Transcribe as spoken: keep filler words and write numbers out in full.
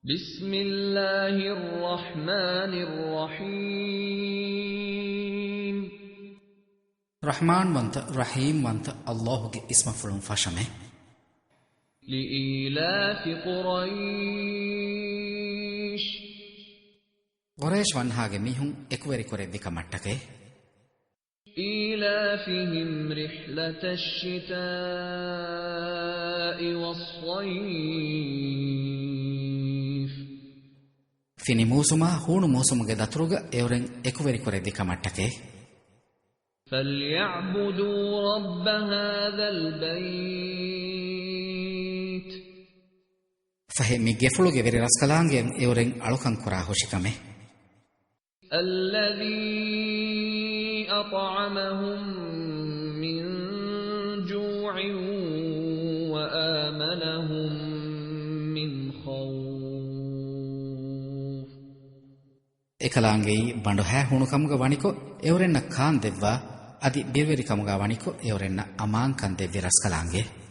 بسم الله الرحمن الرحيم. ރަޙްމާންވަންތަ، ރަޙީމްވަންތަ ﷲގެ އިސްމަފުޅުން ފަށަމެ. لإيلاف قريش. ޤުރައިޝް ވަންހާގެ މީހުން އެކުވެރިކުރެއްވި ކަމަށްޓަކައި. إيلافهم رحلة الشتاء والصيف. ފިނި މޫސުމާ ހޫނު މޫސުމުގެ ދަތުރުގަ އެއުރެން އެކުވެރިކުރެއްވި ކަމަށްޓަކައި. فليعبدوا رب هذا البيت. ފަހެ މި ގެފުޅުގެ ވެރި ރަސްކަލާނގެއަށް އެއުރެން އަޅުކަން ކުރާ ހުށިކަމެއް. الذي أطعمهم من جوع وآمنهم من خوف. އެކަލާނގެއީ ބަނޑުހައި ހޫނުކަމުގަ ވަނިކޮށް އެއުރެންނަށް ކާން ދެއްވާ، އަދި ބިރުވެރިކަމުގަ ވަނިކޮށް އެއުރެންނަށް އަމާންކަން ދެއްވި ރަސްކަލާނގެ.